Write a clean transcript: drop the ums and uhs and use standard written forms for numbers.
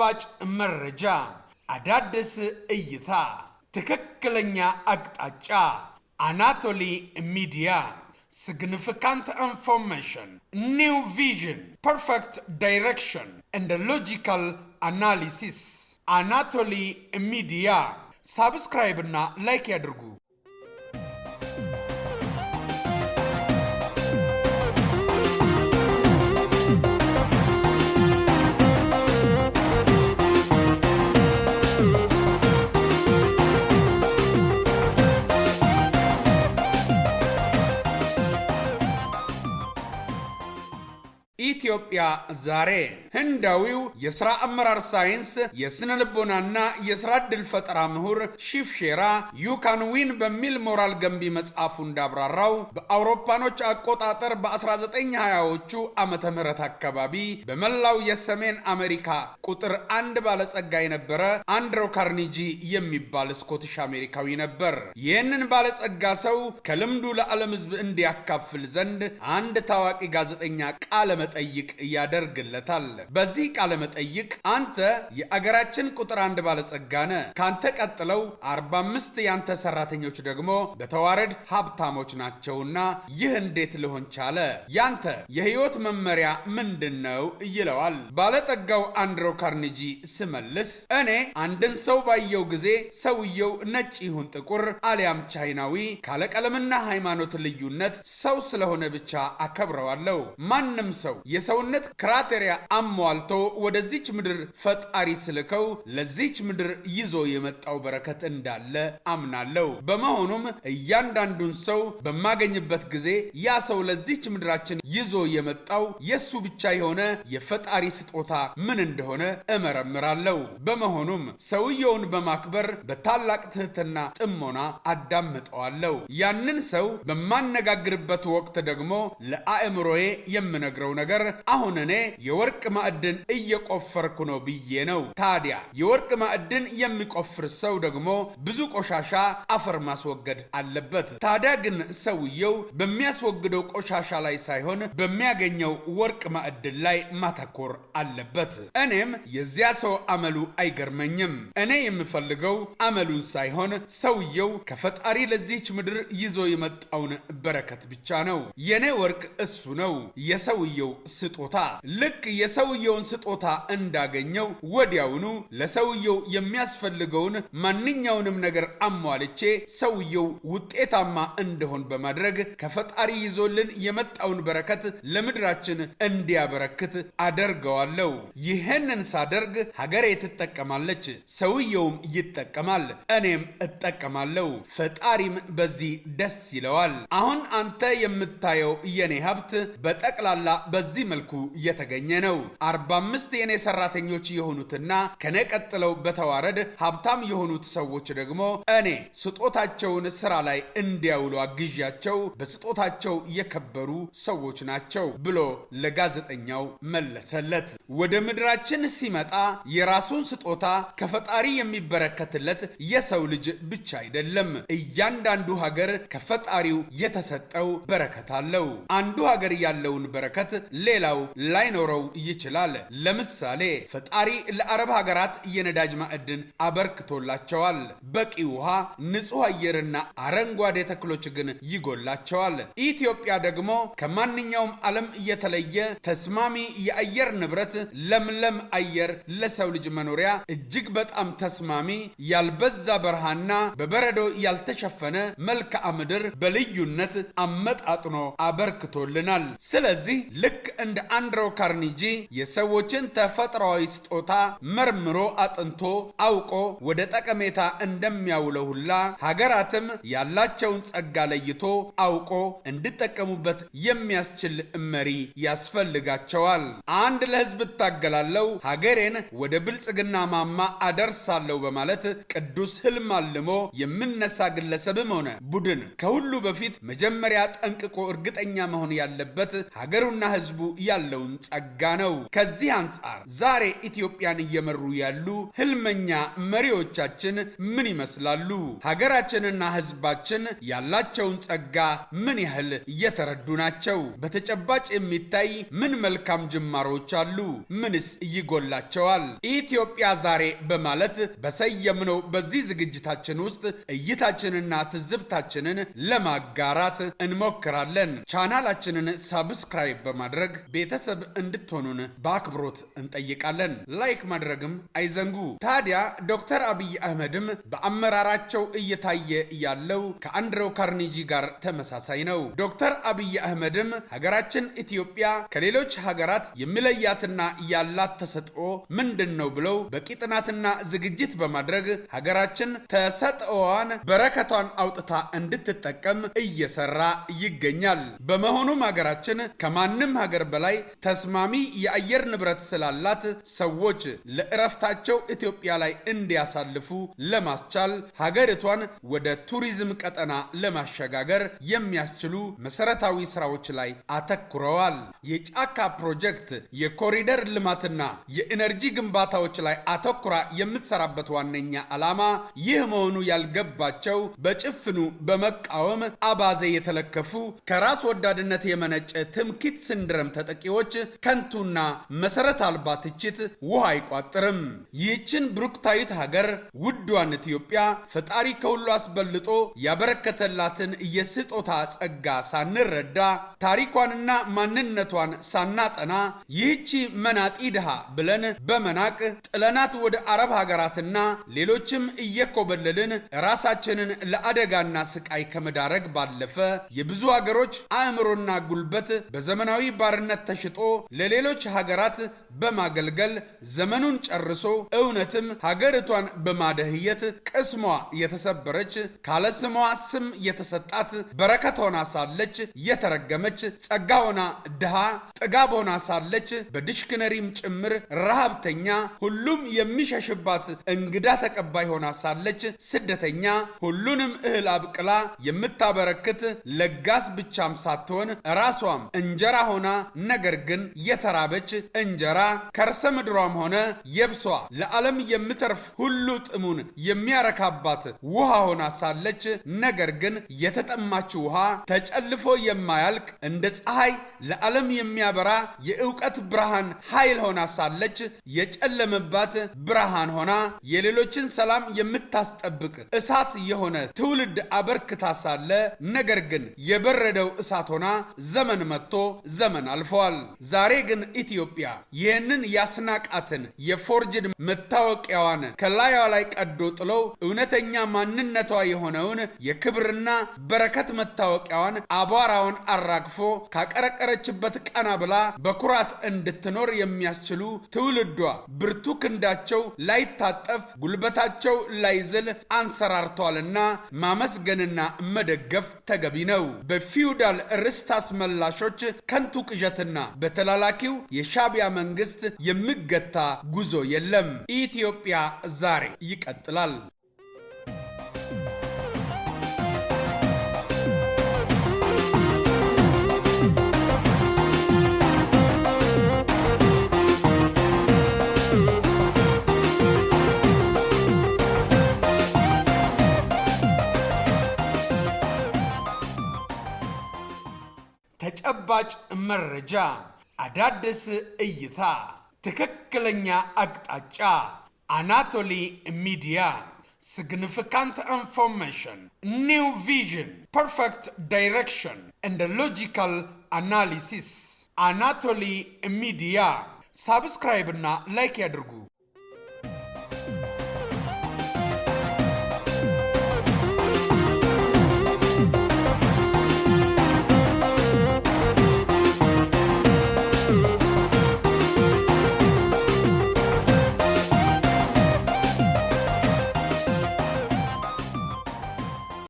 ተጨባጭ መረጃ፣ አዳዲስ እይታ፣ ትክክለኛ አቅጣጫ። አናቶሊ ሚዲያ። Significant information, new vision, perfect direction and logical analysis። አናቶሊ ሚዲያ። Subscribe እና like ያድርጉ። ኢትዮጵያ ዛሬ። ህንዳዊው የሥራ አመራር ሳይንስ፣ የስነ ልቦናና የሥራ ዕድል ፈጠራ ምሁር ሺቭ ሼራ "You Can Win" በሚል ሞራል ገንቢ መጽሐፉ እንዳብራራው፣ በአውሮፓኖች አቆጣጠር በ1920ዎቹ ዓመተ ምህረት አካባቢ በመላው የሰሜን አሜሪካ ቁጥር አንድ ባለጸጋ የነበረ አንድሮ ካርኒጂ የሚባል ስኮቲሽ አሜሪካዊ ነበር። ይህንን ባለጸጋ ሰው ከልምዱ ለዓለም ሕዝብ እንዲያካፍል ዘንድ አንድ ታዋቂ ጋዜጠኛ ቃለ መጠይቅ ያደርግለታል። በዚህ ቃለ መጠይቅ አንተ የአገራችን ቁጥር አንድ ባለጸጋ ነህ፣ ካንተ ቀጥለው 45 ያንተ ሰራተኞች ደግሞ በተዋረድ ሀብታሞች ናቸውና ይህ እንዴት ሊሆን ቻለ? ያንተ የህይወት መመሪያ ምንድን ነው? ይለዋል። ባለጠጋው አንድሮ ካርኒጂ ስመልስ፣ እኔ አንድን ሰው ባየው ጊዜ ሰውየው ነጭ ይሁን ጥቁር አሊያም ቻይናዊ፣ ካለቀለምና ሃይማኖት ልዩነት ሰው ስለሆነ ብቻ አከብረዋለሁ። ማንም ሰው የሰውነት criteria አሟልቶ ወደዚች ምድር ፈጣሪ ስልከው ለዚች ምድር ይዞ የመጣው በረከት እንዳለ አምናለሁ። በመሆኑም እያንዳንዱን ሰው በማገኝበት ጊዜ ያ ሰው ለዚች ምድራችን ይዞ የመጣው የሱ ብቻ የሆነ የፈጣሪ ስጦታ ምን እንደሆነ እመረምራለሁ። በመሆኑም ሰውየውን በማክበር በታላቅ ትህትና ጥሞና አዳምጠዋለሁ። ያንን ሰው በማነጋግርበት ወቅት ደግሞ ለአእምሮዬ የምነግረው ነገር አሁን እኔ የወርቅ ማዕድን እየቆፈርኩ ነው ብዬ ነው። ታዲያ የወርቅ ማዕድን የሚቆፍር ሰው ደግሞ ብዙ ቆሻሻ አፈር ማስወገድ አለበት። ታዲያ ግን ሰውየው በሚያስወግደው ቆሻሻ ላይ ሳይሆን በሚያገኘው ወርቅ ማዕድን ላይ ማተኮር አለበት። እኔም የዚያ ሰው አመሉ አይገርመኝም። እኔ የምፈልገው አመሉን ሳይሆን ሰውየው ከፈጣሪ ለዚህች ምድር ይዞ የመጣውን በረከት ብቻ ነው። የኔ ወርቅ እሱ ነው፣ የሰውየው ስጦታ። ልክ የሰውየውን ስጦታ እንዳገኘው ወዲያውኑ ለሰውየው የሚያስፈልገውን ማንኛውንም ነገር አሟልቼ ሰውየው ውጤታማ እንደሆን በማድረግ ከፈጣሪ ይዞልን የመጣውን በረከት ለምድራችን እንዲያበረክት አደርገዋለሁ። ይህንን ሳደርግ ሀገሬ ትጠቀማለች፣ ሰውየውም ይጠቀማል፣ እኔም እጠቀማለሁ። ፈጣሪም በዚህ ደስ ይለዋል። አሁን አንተ የምታየው የኔ ሀብት በጠቅላላ በዚህ መልኩ የተገኘ ነው። 45 የኔ ሰራተኞች የሆኑትና ከኔ ቀጥለው በተዋረድ ሀብታም የሆኑት ሰዎች ደግሞ እኔ ስጦታቸውን ስራ ላይ እንዲያውሉ አግዣቸው በስጦታቸው የከበሩ ሰዎች ናቸው ብሎ ለጋዜጠኛው መለሰለት። ወደ ምድራችን ሲመጣ የራሱን ስጦታ ከፈጣሪ የሚበረከትለት የሰው ልጅ ብቻ አይደለም። እያንዳንዱ ሀገር ከፈጣሪው የተሰጠው በረከት አለው። አንዱ ሀገር ያለውን በረከት ሌላው ላይኖረው ይችላል። ለምሳሌ ፈጣሪ ለአረብ ሀገራት የነዳጅ ማዕድን አበርክቶላቸዋል። በቂ ውሃ፣ ንጹህ አየርና አረንጓዴ ተክሎች ግን ይጎላቸዋል። ኢትዮጵያ ደግሞ ከማንኛውም ዓለም የተለየ ተስማሚ የአየር ንብረት፣ ለምለም አየር፣ ለሰው ልጅ መኖሪያ እጅግ በጣም ተስማሚ፣ ያልበዛ በረሃና በበረዶ ያልተሸፈነ መልክዓ ምድር በልዩነት አመጣጥኖ አበርክቶልናል። ስለዚህ ልክ እንደ አንድሮ ካርኒጂ የሰዎችን ተፈጥሯዊ ስጦታ መርምሮ አጥንቶ አውቆ ወደ ጠቀሜታ እንደሚያውለው ሁላ ሀገራትም ያላቸውን ጸጋ ለይቶ አውቆ እንዲጠቀሙበት የሚያስችል መሪ ያስፈልጋቸዋል። አንድ ለሕዝብ እታገላለሁ፣ ሀገሬን ወደ ብልጽግና ማማ አደርሳለሁ በማለት ቅዱስ ህልም አልሞ የሚነሳ ግለሰብም ሆነ ቡድን ከሁሉ በፊት መጀመሪያ ጠንቅቆ እርግጠኛ መሆን ያለበት ሀገሩና ሕዝቡ ለህዝቡ ያለውን ጸጋ ነው። ከዚህ አንጻር ዛሬ ኢትዮጵያን እየመሩ ያሉ ህልመኛ መሪዎቻችን ምን ይመስላሉ? ሀገራችንና ህዝባችን ያላቸውን ጸጋ ምን ያህል እየተረዱ ናቸው? በተጨባጭ የሚታይ ምን መልካም ጅማሮች አሉ? ምንስ ይጎላቸዋል? ኢትዮጵያ ዛሬ በማለት በሰየምነው በዚህ ዝግጅታችን ውስጥ እይታችንና ትዝብታችንን ለማጋራት እንሞክራለን። ቻናላችንን subscribe በማድረግ ቤተሰብ እንድትሆኑን በአክብሮት እንጠይቃለን። Like ማድረግም አይዘንጉ። ታዲያ ዶክተር አብይ አህመድም በአመራራቸው እየታየ ያለው ከአንድሬው ካርኔጂ ጋር ተመሳሳይ ነው። ዶክተር አብይ አህመድም ሀገራችን ኢትዮጵያ ከሌሎች ሀገራት የሚለያትና ያላት ተሰጥኦ ምንድን ነው ብለው በቂ ጥናትና ዝግጅት በማድረግ ሀገራችን ተሰጥኦዋን፣ በረከቷን አውጥታ እንድትጠቀም እየሰራ ይገኛል። በመሆኑም ሀገራችን ከማንም ሀገር በላይ ተስማሚ የአየር ንብረት ስላላት ሰዎች ለእረፍታቸው ኢትዮጵያ ላይ እንዲያሳልፉ ለማስቻል ሀገሪቷን ወደ ቱሪዝም ቀጠና ለማሸጋገር የሚያስችሉ መሰረታዊ ስራዎች ላይ አተኩረዋል። የጫካ ፕሮጀክት፣ የኮሪደር ልማትና የኢነርጂ ግንባታዎች ላይ አተኩራ የምትሰራበት ዋነኛ ዓላማ ይህ መሆኑ ያልገባቸው፣ በጭፍኑ በመቃወም አባዜ የተለከፉ፣ ከራስ ወዳድነት የመነጨ ትምክህት syndrome ተጠቂዎች ከንቱና መሰረት አልባ ትችት ውሃ አይቋጥርም። ይህችን ብሩክታዊት ሀገር፣ ውዷን ኢትዮጵያ፣ ፈጣሪ ከሁሉ አስበልጦ ያበረከተላትን የስጦታ ጸጋ ሳንረዳ፣ ታሪኳንና ማንነቷን ሳናጠና፣ ይህቺ መናጢ ድሃ ብለን በመናቅ ጥለናት ወደ አረብ ሀገራትና ሌሎችም እየኮበለልን ራሳችንን ለአደጋና ስቃይ ከመዳረግ ባለፈ የብዙ ሀገሮች አእምሮና ጉልበት በዘመናዊ ባርነት ተሽጦ ለሌሎች ሀገራት በማገልገል ዘመኑን ጨርሶ እውነትም ሀገሪቷን በማደህየት ቅስሟ የተሰበረች፣ ካለ ስሟ ስም የተሰጣት፣ በረከት ሆና ሳለች የተረገመች፣ ጸጋ ሆና ድሃ፣ ጥጋብ ሆና ሳለች በ dictionary ም ጭምር ረሃብተኛ፣ ሁሉም የሚሸሽባት እንግዳ ተቀባይ ሆና ሳለች ስደተኛ፣ ሁሉንም እህል አብቅላ የምታበረክት ለጋስ ብቻም ሳትሆን ራሷም እንጀራ ሆና ነገር ግን የተራበች እንጀራ፣ ከርሰ ምድሯም ሆነ የብሷ ለዓለም የምተርፍ፣ ሁሉ ጥሙን የሚያረካባት ውሃ ሆና ሳለች ነገር ግን የተጠማች ውሃ፣ ተጨልፎ የማያልቅ እንደ ፀሐይ ለዓለም የሚያበራ የእውቀት ብርሃን ኃይል ሆና ሳለች የጨለመባት ብርሃን ሆና የሌሎችን ሰላም የምታስጠብቅ እሳት የሆነ ትውልድ አበርክታ ሳለ ነገር ግን የበረደው እሳት ሆና ዘመን መጥቶ ዘመን አልፈዋል። ዛሬ ግን ኢትዮጵያ ይህንን ያስናቃትን የ forged መታወቂያዋን ከላይዋ ላይ ቀዶ ጥለው እውነተኛ ማንነቷ የሆነውን የክብርና በረከት መታወቂያዋን አቧራውን አራግፎ ካቀረቀረችበት ቀና ብላ በኩራት እንድትኖር የሚያስችሉ ትውልዷ ብርቱ ክንዳቸው ላይታጠፍ፣ ጉልበታቸው ላይዝል አንሰራርቷልና ማመስገንና መደገፍ ተገቢ ነው። በፊውዳል ርስት አስመላሾች ከንቱ ቅዠትና በተላላኪው የሻቢያ መንግስት የሚገታ ጉዞ የለም። ኢትዮጵያ ዛሬ ይቀጥላል። ተጨባጭ መረጃ፣ አዳዲስ እይታ፣ ትክክለኛ አቅጣጫ። አናቶሊ ሚዲያ። Significant information, new vision, perfect direction and logical analysis። አናቶሊ ሚዲያ። Subscribe እና like ያድርጉ።